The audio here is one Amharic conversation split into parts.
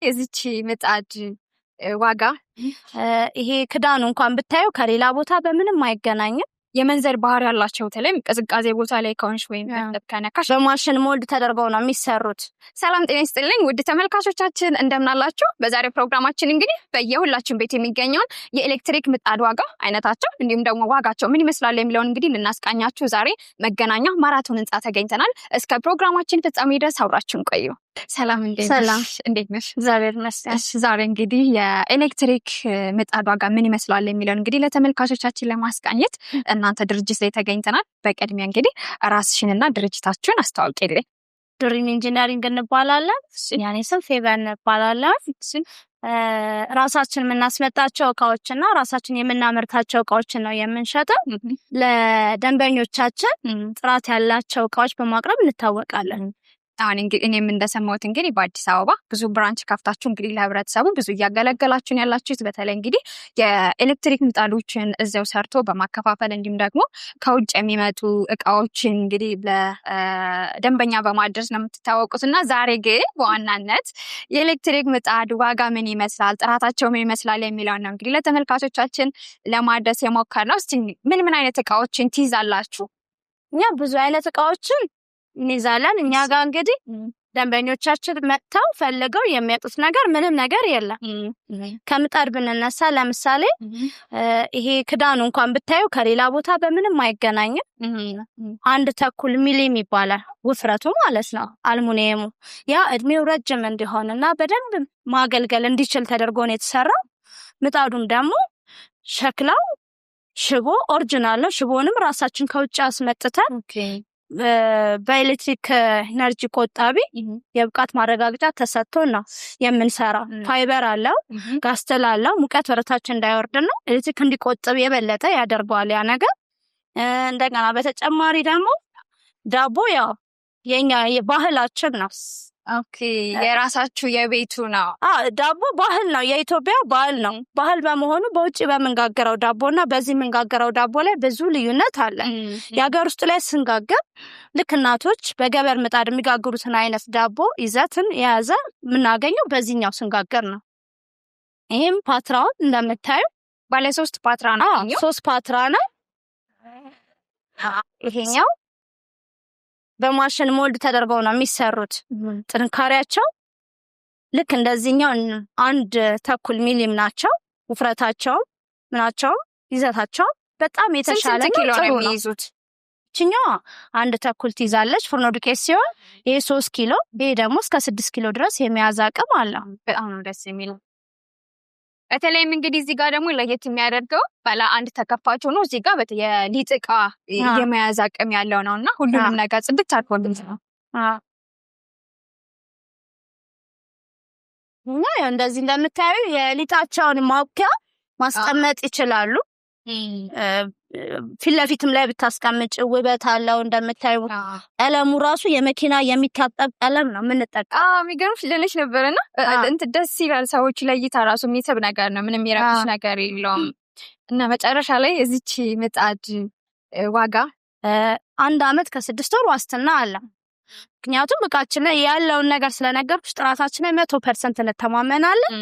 የዚች ምጣድ ዋጋ ይሄ ክዳኑ እንኳን ብታዩ ከሌላ ቦታ በምንም አይገናኝም። የመንዘር ባህሪ ያላቸው በተለይም ቅዝቃዜ ቦታ ላይ ከሆንሽ ወይም እርጥብ ከነካሽ በማሽን mold ተደርገው ነው የሚሰሩት። ሰላም ጤና ይስጥልኝ ውድ ተመልካቾቻችን እንደምናላችሁ። በዛሬው ፕሮግራማችን እንግዲህ በየሁላችን ቤት የሚገኘውን የኤሌክትሪክ ምጣድ ዋጋ፣ አይነታቸው፣ እንዲሁም ደግሞ ዋጋቸው ምን ይመስላል የሚለውን እንግዲህ ልናስቃኛችሁ ዛሬ መገናኛ ማራቶን ህንፃ ተገኝተናል። እስከ ፕሮግራማችን ፍጻሜ ድረስ አብራችሁን ቆዩ። ሰላም፣ እንዴት ሰላም። ነሽ? እንዴት ነሽ? እግዚአብሔር ይመስገን። እሺ፣ ዛሬ እንግዲህ የኤሌክትሪክ ምጣድ ዋጋ ምን ይመስላል የሚለውን እንግዲህ ለተመልካቾቻችን ለማስቃኘት እናንተ ድርጅት ላይ ተገኝተናል። በቅድሚያ እንግዲህ ራስሽንና ድርጅታችሁን አስተዋውቂልኝ። ድሪም ኢንጂነሪንግ እንባላለን። የኔ ስም ፌቨን እንባላለን። ራሳችን የምናስመጣቸው እቃዎችና ራሳችን የምናመርታቸው እቃዎችን ነው የምንሸጠው። ለደንበኞቻችን ጥራት ያላቸው እቃዎች በማቅረብ እንታወቃለን። አሁን እንግዲህ እኔም እንደሰማሁት እንግዲህ በአዲስ አበባ ብዙ branch ከፍታችሁ እንግዲህ ለህብረተሰቡ ብዙ እያገለገላችሁን ያላችሁት በተለይ እንግዲህ የኤሌክትሪክ ምጣዶችን እዚያው ሰርቶ በማከፋፈል እንዲሁም ደግሞ ከውጭ የሚመጡ እቃዎችን እንግዲህ ለደንበኛ በማድረስ ነው የምትታወቁት እና ዛሬ ግን በዋናነት የኤሌክትሪክ ምጣድ ዋጋ ምን ይመስላል፣ ጥራታቸው ምን ይመስላል የሚለውን ነው እንግዲህ ለተመልካቾቻችን ለማድረስ የሞከርነው። እስቲ ምን ምን አይነት እቃዎችን ትይዛላችሁ? እኛ ብዙ አይነት እቃዎችን እንይዛለን። እኛ ጋር እንግዲህ ደንበኞቻችን መጥተው ፈልገው የሚያጡት ነገር ምንም ነገር የለም። ከምጣድ ብንነሳ ለምሳሌ ይሄ ክዳኑ እንኳን ብታዩ ከሌላ ቦታ በምንም አይገናኝም። 1.5 ሚሊም ይባላል ውፍረቱ ማለት ነው። አልሙኒየሙ ያ እድሜው ረጅም እንዲሆን እና በደንብ ማገልገል እንዲችል ተደርጎ ነው የተሰራው። ምጣዱም ደግሞ ሸክላው ሽቦ original ነው። ሽቦንም ራሳችን ከውጭ አስመጥተን በኤሌክትሪክ energy ቆጣቢ የብቃት ማረጋገጫ ተሰጥቶን ነው የምንሰራው። ፋይበር አለው፣ ጋስተል አለው። ሙቀት ወደታች እንዳይወርድ ነው ኤሌክትሪክ እንዲቆጥብ የበለጠ ያደርገዋል ያ ነገር። እንደገና በተጨማሪ ደግሞ ዳቦ ያው የኛ ባህላችን ነው። Okay፣ የራሳችሁ የቤቱ ነው። ዳቦ ባህል ነው፣ የኢትዮጵያ ባህል ነው። ባህል በመሆኑ በውጭ በምንጋገረው ዳቦ እና በዚህ የምንጋገረው ዳቦ ላይ ብዙ ልዩነት አለ። የሀገር ውስጥ ላይ ስንጋገር ልክ እናቶች በገበር ምጣድ የሚጋግሩትን አይነት ዳቦ ይዘትን የያዘ የምናገኘው በዚህኛው ስንጋገር ነው። ይህም ፓትራውን እንደምታዩ ባለ 3 ፓትራ ነው። 3 ፓትራ ነው። ይሄኛው በማሽን mold ተደርገው ነው የሚሰሩት። ጥንካሬያቸው ልክ እንደዚህኛው 1.5 ሚሊም ናቸው። ውፍረታቸው ምናቸው ይዘታቸው በጣም የተሻለ ስንት ኪሎ ነው ጥሩ ነው። የሚይዙት? ይችኛዋ 1.5 ትይዛለች ፍርኖ ዱቄት ሲሆን ይሄ 3 ኪሎ፣ ይሄ ደግሞ እስከ 6 ኪሎ ድረስ የመያዝ አቅም አለው። በጣም ነው ደስ የሚለው። በተለይም እንግዲህ እዚህ ጋር ደግሞ ለየት የሚያደርገው ባለ 1 ተከፋች ሆኖ እዚህ ጋር የሊጥ እቃ የመያዝ አቅም ያለው ነው እና ሁሉንም ነገር ጽድት አድርጎ ነው። እና ያው እንደዚህ እንደምታዩ የሊጣቸውን ማቡኪያ ማስቀመጥ ይችላሉ። ፊት ለፊትም ላይ ብታስቀምጭ ውበት አለው። እንደምታዩ ቀለሙ ራሱ የመኪና የሚታጠብ ቀለም ነው የምንጠቀመው። የሚገርምሽ ልልሽ ነበርና እንትን ደስ ይላል። ሰዎች ለእይታ ራሱ የሚስብ ነገር ነው። ምንም የሚረብሽ ነገር የለውም። እና መጨረሻ ላይ እዚች ምጣድ ዋጋ 1 ዓመት ከ6 ወር ዋስትና አለ። ምክንያቱም እቃችን ላይ ያለውን ነገር ስለነገርኩሽ ጥራታችን ላይ 100% እንተማመናለን።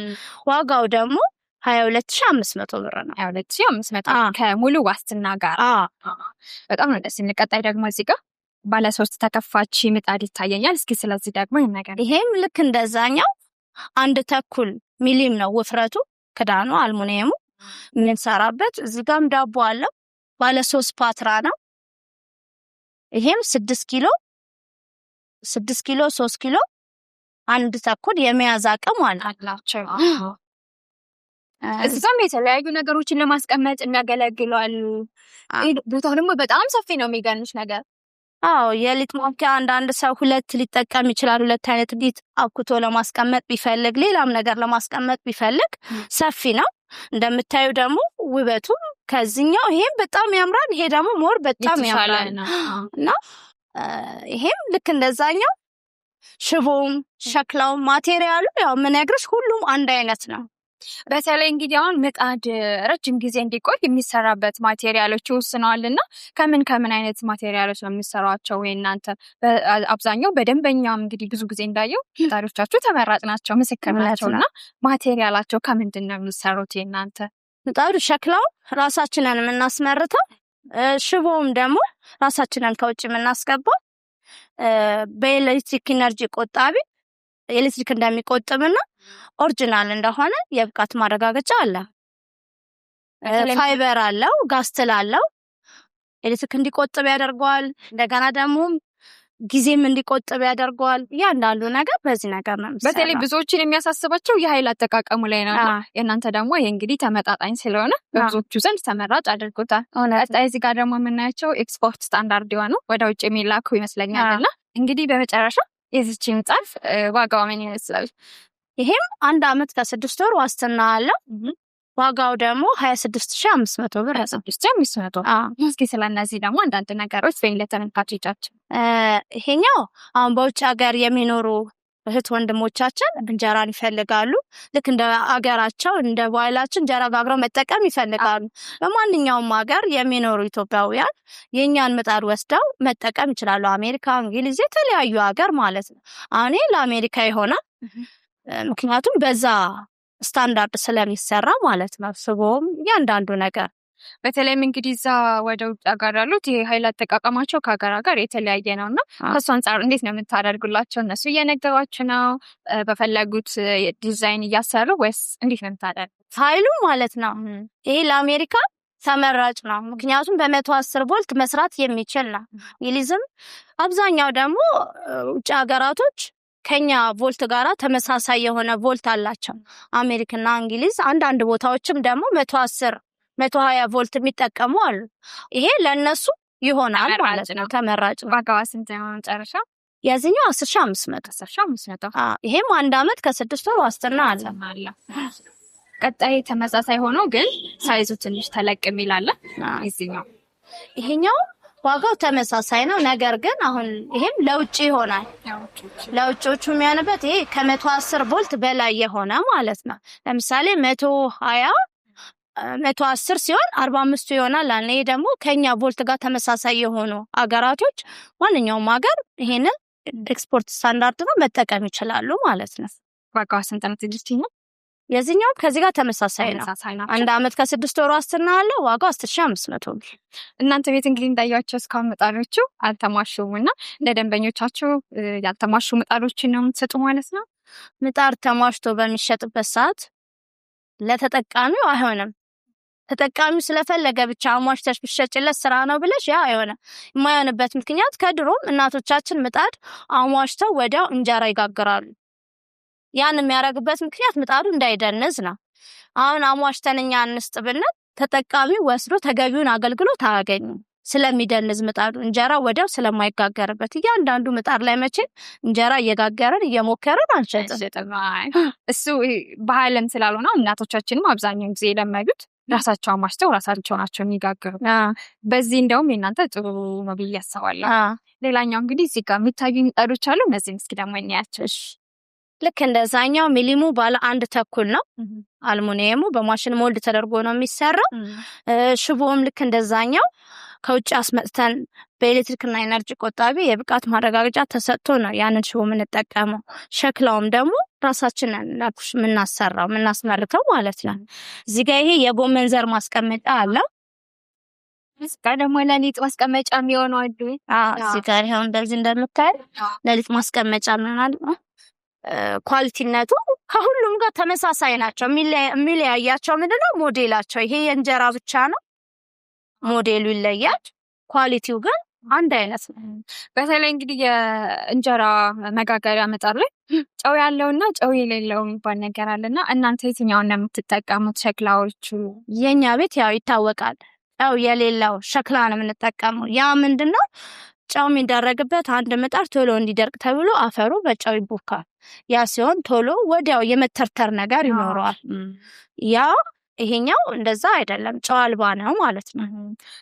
ዋጋው ደግሞ 22,500 ብር ነው። 22,500 ከሙሉ ዋስትና ጋር። በጣም ነው ደስ የሚል። ቀጣይ ደግሞ እዚህ ጋር ባለ 3 ተከፋች ምጣድ ይታየኛል። እስኪ ስለዚህ ደግሞ ይነገር። ይሄም ልክ እንደዛኛው 1.5 ሚሊም ነው ውፍረቱ፣ ክዳኑ አልሙኒየሙ የምንሰራበት። እዚህ ጋርም ዳቦ አለው። ባለ 3 ፓትራ ነው። ይሄም 6 ኪሎ፣ 6 ኪሎ፣ 3 ኪሎ 1.5 የመያዝ አቅም አላቸው። እዚህ ጋርም የተለያዩ ነገሮችን ለማስቀመጥ የሚያገለግሉ አሉ። ቦታው ደግሞ በጣም ሰፊ ነው። የሚገርምሽ ነገር አዎ፣ የሊጥ ማቡኪያ አንዳንድ ሰው 2 ሊጠቀም ይችላል። 2 አይነት ሊጥ አብኩቶ ለማስቀመጥ ቢፈልግ፣ ሌላም ነገር ለማስቀመጥ ቢፈልግ ሰፊ ነው። እንደምታዩ ደግሞ ውበቱ ከዚህኛው ይሄም በጣም ያምራል። ይሄ ደግሞ more በጣም ያምራል እና ይሄም ልክ እንደዛኛው ሽቦውም ሸክላውም material ኡ ያው የምነግርሽ ሁሉም አንድ አይነት ነው። በተለይ እንግዲህ አሁን ምጣድ ረጅም ጊዜ እንዲቆይ የሚሰራበት material ኦች ይወስነዋል እና ከምን ከምን አይነት material ኦች ነው የሚሰሯቸው? እናንተ አብዛኛው በደንበኛም እንግዲህ ብዙ ጊዜ እንዳየው ምጣዶቻችሁ ተመራጭ ናቸው፣ ምስክር ናቸው። እና material ኣቸው ከምንድን ነው የሚሰሩት የእናንተ? ምጣዱ ሸክላው ራሳችንን የምናስመርተው፣ ሽቦውም ደግሞ ራሳችንን ከውጭ የምናስገባው፣ በኤሌክትሪክ energy ቆጣቢ፣ ኤሌክትሪክ እንደሚቆጥብና original እንደሆነ የብቃት ማረጋገጫ አለ። ፋይበር አለው፣ ጋስትል አለው። ኤሌክትሪክ እንዲቆጥብ ያደርገዋል። እንደገና ደግሞ ጊዜም እንዲቆጥብ ያደርገዋል። እያንዳንዱ ነገር በዚህ ነገር ነው። በተለይ ብዙዎችን የሚያሳስባቸው የኃይል አጠቃቀሙ ላይ ነው። የእናንተ ደግሞ ይህ እንግዲህ ተመጣጣኝ ስለሆነ በብዙዎቹ ዘንድ ተመራጭ አድርጎታል። ቀጣይ እዚህ ጋር ደግሞ የምናያቸው export standard የሆኑ ወደ ውጭ የሚላኩ ይመስለኛል። እና እንግዲህ በመጨረሻ የዚች ምጣድ ዋጋዋ ምን ይመስላል? ይሄም 1 አመት ከ6 ወር ዋስትና አለው። ዋጋው ደግሞ 26,500 ብር። 26,500። እስኪ ስለ እነዚህ ደግሞ አንዳንድ ነገሮች ወይም ለተመልካቾቻችን። ይሄኛው አሁን በውጭ ሀገር የሚኖሩ እህት ወንድሞቻችን እንጀራን ይፈልጋሉ። ልክ እንደ አገራቸው እንደ ባህላችን እንጀራ ጋግረው መጠቀም ይፈልጋሉ። በማንኛውም ሀገር የሚኖሩ ኢትዮጵያውያን የእኛን ምጣድ ወስደው መጠቀም ይችላሉ። አሜሪካ፣ እንግሊዝ፣ የተለያዩ ሀገር ማለት ነው። አሁን ይሄ ለአሜሪካ ይሆናል። ምክንያቱም በዛ ስታንዳርድ ስለሚሰራ ማለት ነው። ስቦም እያንዳንዱ ነገር። በተለይም እንግዲህ እዛ ወደ ውጭ ሀገር ያሉት ይሄ ኃይል አጠቃቀማቸው ከሀገር ሀገር የተለያየ ነው እና ከእሱ አንጻር እንዴት ነው የምታደርጉላቸው? እነሱ እየነገሯችሁ ነው በፈለጉት ዲዛይን እያሰሩ ወይስ እንዴት ነው የምታደርጉት? ኃይሉ ማለት ነው። ይሄ ለአሜሪካ ተመራጭ ነው። ምክንያቱም በ110 ቮልት መስራት የሚችል ነው። እንግሊዝም አብዛኛው ደግሞ ውጭ ሀገራቶች ከኛ ቮልት ጋራ ተመሳሳይ የሆነ ቮልት አላቸው። አሜሪካና እንግሊዝ አንዳንድ ቦታዎችም ደግሞ 110፣ 120 ቮልት የሚጠቀሙ አሉ። ይሄ ለእነሱ ይሆናል ማለት ነው። ተመራጭ ነው። ዋጋዋ ስንት ነው መጨረሻ? የዚህኛው 10,500። 10,500። ይሄም 1 አመት ከ6 ወር ዋስትና አለ። ቀጣይ ተመሳሳይ ሆኖ ግን size ኡ ትንሽ ተለቅ የሚል አለ። የዚህኛው? ይሄኛው ዋጋው ተመሳሳይ ነው። ነገር ግን አሁን ይሄም ለውጭ ይሆናል። ለውጮቹ የሚሆንበት ይሄ ከ110 ቮልት በላይ የሆነ ማለት ነው። ለምሳሌ 120፣ 110 ሲሆን 45ቱ ይሆናል። ይሄ ደግሞ ከኛ ቮልት ጋር ተመሳሳይ የሆኑ አገራቶች ማንኛውም ሀገር ይሄንን export standard ነው መጠቀም ይችላሉ ማለት ነው። ዋጋዋ ስንት ነው? ትንሽ የዚህኛው ከዚህ ጋር ተመሳሳይ ነው። 1 አመት ከ6 ወር ዋስትና አለው። ዋጋው 10,500 ብር። እናንተ ቤት እንግዲህ እንዳያቸው እስካሁን ምጣዶቹ አልተሟሹም እና ለደንበኞቻችሁ ያልተሟሹ ምጣዶችን ነው የምትሰጡ ማለት ነው? ምጣድ ተሟሽቶ በሚሸጥበት ሰዓት ለተጠቃሚው አይሆንም። ተጠቃሚው ስለፈለገ ብቻ አሟሽተሽ ብትሸጭለት ስራ ነው ብለሽ ያ አይሆንም። የማይሆንበት ምክንያት ከድሮም እናቶቻችን ምጣድ አሟሽተው ወዲያው እንጀራ ይጋግራሉ። ያን የሚያደርግበት ምክንያት ምጣዱ እንዳይደንዝ ነው። አሁን አሟሽተን እኛ እንስጥ ብንል ተጠቃሚው ወስዶ ተገቢውን አገልግሎት አያገኝም። ስለሚደንዝ ምጣዱ እንጀራ ወዲያው ስለማይጋገርበት እያንዳንዱ ምጣድ ላይ መቼም እንጀራ እየጋገርን እየሞከርን አንሸጥም። እሱ ባህልም ስላልሆነ እናቶቻችንም አብዛኛውን ጊዜ የለመዱት ራሳቸው አሟሽተው ራሳቸው ናቸው የሚጋግሩ። በዚህ እንደውም የእናንተ ጥሩ ነው ብዬ አስባለሁ። ሌላኛው እንግዲህ እዚህ ጋር የሚታዩ ምጣዶች አሉ። እነዚህም እስኪ ደግሞ እንያቸው። ልክ እንደዛኛው ሚሊሙ ባለ 1.5 ነው። አልሙኒየሙ በማሽን mold ተደርጎ ነው የሚሰራው። ሽቦም ልክ እንደዛኛው ከውጭ አስመጥተን በኤሌክትሪክና energy ቆጣቢ የብቃት ማረጋገጫ ተሰጥቶ ነው ያንን ሽቦ የምንጠቀመው። ሸክላውም ደግሞ ራሳችንን እንዳልኩሽ የምናሰራው የምናስመርተው ማለት ነው። እዚህ ጋ ይሄ የጎመን ዘር ማስቀመጫ አለው። እዚህ ጋር ደግሞ ለሊጥ ማስቀመጫ የሚሆኑ አሉ። እዚህ ጋር ይኸው እንደዚህ እንደምታይ ለሊጥ ማስቀመጫ ይሆናል። quality ነቱ ከሁሉም ጋር ተመሳሳይ ናቸው። የሚለያያቸው ምንድነው? ሞዴላቸው። ይሄ የእንጀራ ብቻ ነው፣ ሞዴሉ ይለያል። quality ው ግን አንድ አይነት ነው። በተለይ እንግዲህ የእንጀራ መጋገሪያ ምጣድ ላይ ጨው ያለውና ጨው የሌለው የሚባል ነገር አለና እናንተ የትኛውን ነው የምትጠቀሙት? ሸክላዎቹ? የኛ ቤት ያው ይታወቃል፣ ጨው የሌለው ሸክላ ነው የምንጠቀመው። ያ ምንድነው ጨው የሚደረግበት አንድ ምጣድ ቶሎ እንዲደርቅ ተብሎ አፈሩ በጨው ይቦካል። ያ ሲሆን ቶሎ ወዲያው የመተርተር ነገር ይኖረዋል። ያ ይሄኛው እንደዛ አይደለም፣ ጨው አልባ ነው ማለት ነው።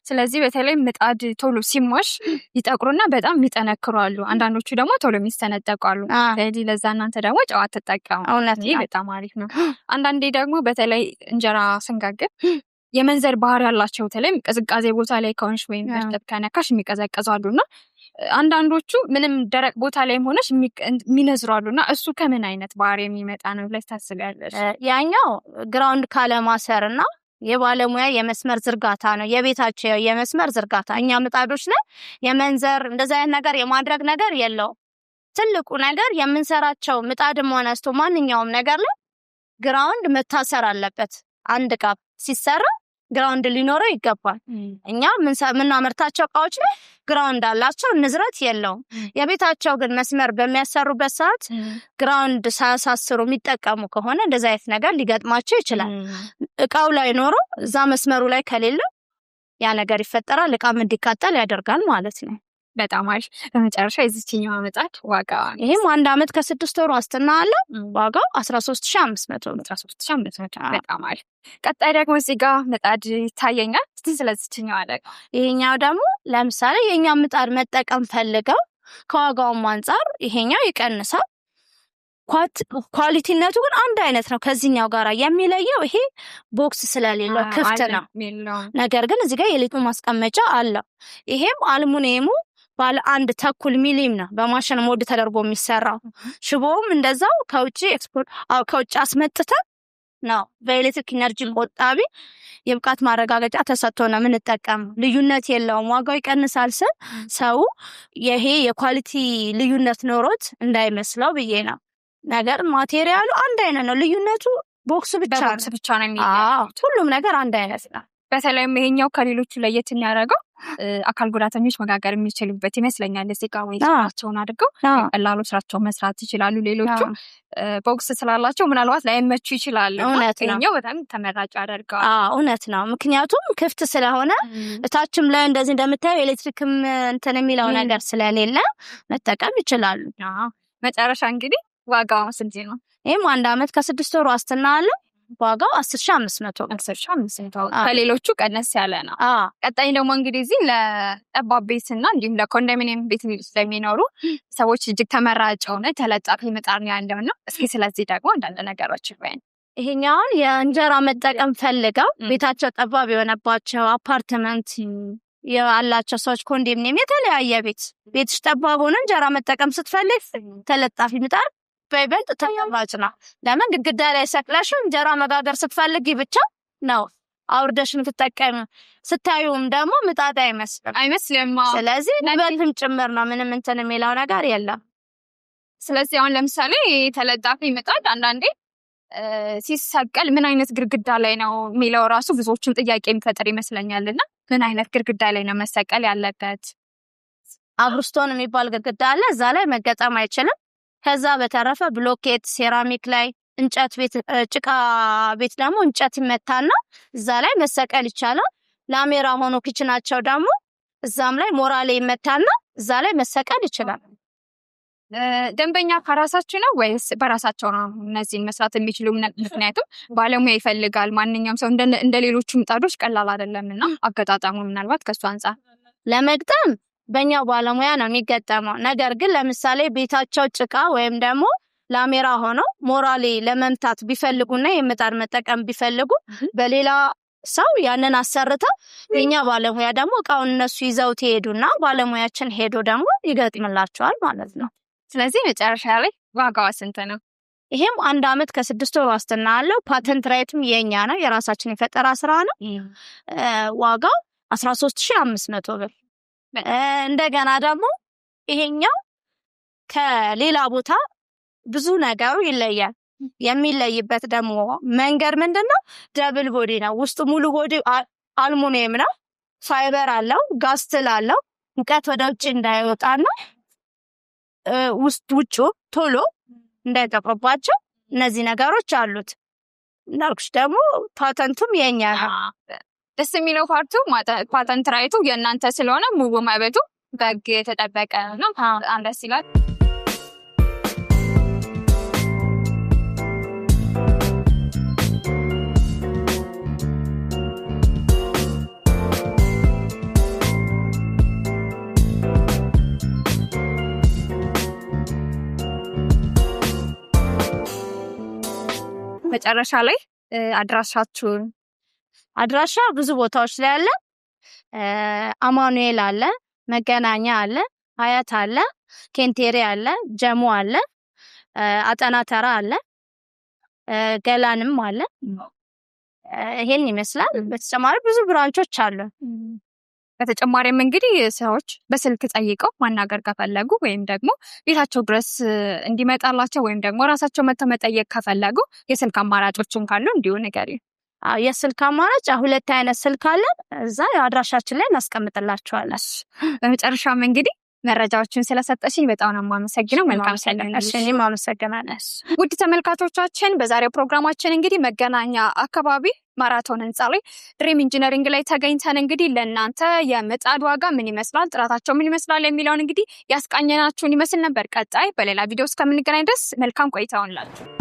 ስለዚህ በተለይ ምጣድ ቶሎ ሲሞሽ ይጠቁሩና በጣም የሚጠነክሩ አሉ። አንዳንዶቹ ደግሞ ቶሎ የሚሰነጠቁ አሉ። ስለዚህ ለዛ እናንተ ደግሞ ጨው አትጠቀሙ። እውነት ይህ በጣም አሪፍ ነው። አንዳንዴ ደግሞ በተለይ እንጀራ ስንጋግር የመንዘር ባህሪ ያላቸው በተለይም ቅዝቃዜ ቦታ ላይ ከሆንሽ ወይም እርጥብ ከነካሽ የሚቀዘቅዙ አሉና አንዳንዶቹ ምንም ደረቅ ቦታ ላይም ሆነሽ የሚነዝሩ አሉና እሱ ከምን አይነት ባህሪ የሚመጣ ነው ብለሽ ታስቢያለሽ? ያኛው ground ካለማሰር እና የባለሙያ የመስመር ዝርጋታ ነው። የቤታቸው የመስመር ዝርጋታ እኛ ምጣዶች ላይ የመንዘር እንደዛ አይነት ነገር የማድረግ ነገር የለውም። ትልቁ ነገር የምንሰራቸው ምጣድም ሆነ ስቶ ማንኛውም ነገር ላይ ground መታሰር አለበት። አንድ እቃ ሲሰራ ground ሊኖረው ይገባል። እኛ የምናመርታቸው እቃዎች ላይ ground አላቸው፣ ንዝረት የለውም። የቤታቸው ግን መስመር በሚያሰሩበት ሰዓት ground ሳያሳስሩ የሚጠቀሙ ከሆነ እንደዚ አይነት ነገር ሊገጥማቸው ይችላል። እቃው ላይ ኖሮ እዛ መስመሩ ላይ ከሌለ ያ ነገር ይፈጠራል፣ እቃም እንዲቃጠል ያደርጋል ማለት ነው። በጣም አሪፍ። በመጨረሻ የዚችኛዋ ምጣድ ዋጋ? ይሄም 1 ዓመት ከ6 ወር ዋስትና አለ። ዋጋው 13,500 ብር። 13,500። በጣም አሪፍ። ቀጣይ ደግሞ እዚህ ጋር ምጣድ ይታየኛል። እስቲ ስለዚችኛዋ ደግሞ። ይሄኛው ደግሞ ለምሳሌ የኛ ምጣድ መጠቀም ፈልገው ከዋጋውም አንጻር ይሄኛው ይቀንሳል። quality ነቱ ግን አንድ አይነት ነው። ከዚህኛው ጋራ የሚለየው ይሄ box ስለሌለው ክፍት ነው። ነገር ግን እዚህ ጋር የሊጡ ማስቀመጫ አለው። ይሄም አልሙኒየሙ ባለ 1.5 ሚሊም ነው በማሽን mold ተደርጎ የሚሰራው። ሽቦውም እንደዛው ከውጭ ኤክስፖርት ከውጭ አስመጥተን ነው። በኤሌክትሪክ energy ቆጣቢ የብቃት ማረጋገጫ ተሰጥቶ ነው የምንጠቀመው። ልዩነት የለውም። ዋጋው ይቀንሳል ስል ሰው ይሄ የ quality ልዩነት ኖሮት እንዳይመስለው ብዬ ነው። ነገር material ኡ አንድ አይነት ነው። ልዩነቱ box ኡ ብቻ ነው። ብቻ ነው የሚለየው። ሁሉም ነገር አንድ አይነት ነው። በተለይም ይሄኛው ከሌሎቹ ለየት የሚያደርገው አካል ጉዳተኞች መጋገር የሚችሉበት ይመስለኛል። እዚህ ጋር ወይ ስራቸውን አድርገው ቀላሉ ስራቸውን መስራት ይችላሉ። ሌሎቹ box ስላላቸው ምናልባት ላይመቹ ይችላሉ። ይሄኛው በጣም ተመራጭ ያደርገዋል። እውነት ነው። ምክንያቱም ክፍት ስለሆነ እታችም ላይ እንደዚህ እንደምታየው ኤሌክትሪክም እንትን የሚለው ነገር ስለሌለ መጠቀም ይችላሉ። መጨረሻ እንግዲህ ዋጋው ስንት ነው? ይህም 1 ዓመት ከ6 ወር ዋስትና አለው። ዋጋው 10,500። 10,500 ከሌሎቹ ቀነስ ያለ ነው። ቀጣይ ደግሞ እንግዲህ እዚህ ለጠባብ ቤትና እንዲሁም ለኮንዶሚኒየም ቤት ለሚኖሩ ሰዎች እጅግ ተመራጭ የሆነ ተለጣፊ ምጣድ ነው ያለውና እስኪ ስለዚህ ደግሞ አንዳንድ ነገሮች በይን። ይሄኛውን የእንጀራ መጠቀም ፈልገው ቤታቸው ጠባብ የሆነባቸው አፓርትመንት ያላቸው ሰዎች ኮንዶሚኒየም፣ የተለያየ ቤት ቤትሽ ጠባብ ሆኖ እንጀራ መጠቀም ስትፈልግ ተለጣፊ ምጣድ በይበልጥ ተመራጭ ነው። ለምን ግድግዳ ላይ ሰቅለሽ እንጀራ መጋገር ስትፈልጊ ብቻ ነው አውርደሽ የምትጠቀሚ። ስታዩም ደግሞ ምጣድ አይመስልም። ስለዚህ ውበትም ጭምር ነው። ምንም እንትን የሚለው ነገር የለም። ስለዚህ አሁን ለምሳሌ ተለጣፊ ምጣድ አንዳንዴ ሲሰቀል ምን አይነት ግድግዳ ላይ ነው የሚለው ራሱ ብዙዎችን ጥያቄ የሚፈጥር ይመስለኛልና ምን አይነት ግድግዳ ላይ ነው መሰቀል ያለበት? አብርስቶን የሚባል ግድግዳ አለ። እዛ ላይ መገጠም አይችልም። ከዛ በተረፈ ብሎኬት፣ ሴራሚክ ላይ፣ እንጨት ቤት፣ ጭቃ ቤት ደግሞ እንጨት ይመታና እዛ ላይ መሰቀል ይቻላል። ላሜራ ሆኖ kitchen ኣቸው ደግሞ እዛም ላይ ሞራሌ ይመታና እዛ ላይ መሰቀል ይችላል። ደንበኛ ከራሳችሁ ነው ወይስ በራሳቸው ነው እነዚህን መስራት የሚችሉ? ምክንያቱም ባለሙያ ይፈልጋል። ማንኛውም ሰው እንደ ሌሎቹ ምጣዶች ቀላል አይደለምና አገጣጠሙ ምናልባት ከሱ አንጻር ለመግጠም በእኛው ባለሙያ ነው የሚገጠመው። ነገር ግን ለምሳሌ ቤታቸው ጭቃ ወይም ደግሞ ላሜራ ሆኖ ሞራሌ ለመምታት ቢፈልጉና የምጣድ መጠቀም ቢፈልጉ በሌላ ሰው ያንን አሰርተው የኛ ባለሙያ ደግሞ እቃውን እነሱ ይዘውት ይሄዱና ባለሙያችን ሄዶ ደግሞ ይገጥምላቸዋል ማለት ነው። ስለዚህ መጨረሻ ላይ ዋጋዋ ስንት ነው? ይሄም 1 ዓመት ከ6 ወር ዋስትና አለው። patent right ም የኛ ነው፣ የራሳችን የፈጠራ ስራ ነው። ዋጋው 13,500 ብር። እንደገና ደግሞ ይሄኛው ከሌላ ቦታ ብዙ ነገሩ ይለያል። የሚለይበት ደግሞ መንገድ ምንድነው? double body ነው። ውስጡ ሙሉ body አልሙኒየም ነው። ፋይበር አለው፣ ጋስትል አለው። ሙቀት ወደ ውጭ እንዳይወጣና ውስጥ ውጩ ቶሎ እንዳይጠቁርባቸው እነዚህ ነገሮች አሉት። እንዳልኩሽ ደግሞ ፓተንቱም የኛ ነው። ደስ የሚለው part ኡ patent right ኡ የእናንተ ስለሆነ ሙሉ መብቱ በሕግ የተጠበቀ ነው። በጣም ደስ ይላል። መጨረሻ ላይ አድራሻችሁን። አድራሻ ብዙ ቦታዎች ላይ አለ። አማኑኤል አለ፣ መገናኛ አለ፣ ሀያት አለ፣ ኬንቴሪ አለ፣ ጀሞ አለ፣ አጠና ተራ አለ፣ ገላንም አለ። ይሄን ይመስላል። በተጨማሪ ብዙ branch ኦች አሉ። በተጨማሪም እንግዲህ ሰዎች በስልክ ጠይቀው ማናገር ከፈለጉ ወይም ደግሞ ቤታቸው ድረስ እንዲመጣላቸው ወይም ደግሞ ራሳቸው መጥተው መጠየቅ ከፈለጉ የስልክ አማራጮችን ካሉ እንዲሁ ንገሪኝ። አዎ፣ የስልክ አማራጭ ሁለት አይነት ስልክ አለ። እዛ አድራሻችን ላይ እናስቀምጥላቸዋለን። በመጨረሻም እንግዲህ መረጃዎችን ስለሰጠሽኝ በጣም ነው የማመሰግነው። መልካም ሰላም። እሺ፣ እኔም አመሰግናለሁ። ውድ ተመልካቾቻችን፣ በዛሬው ፕሮግራማችን እንግዲህ መገናኛ አካባቢ ማራቶን ህንፃ ላይ ድሪም ኢንጂነሪንግ ላይ ተገኝተን እንግዲህ ለእናንተ የምጣድ ዋጋ ምን ይመስላል፣ ጥራታቸው ምን ይመስላል የሚለውን እንግዲህ ያስቃኘናችሁን ይመስል ነበር። ቀጣይ በሌላ ቪዲዮ እስከምንገናኝ ድረስ መልካም ቆይታ ይሁንላችሁ።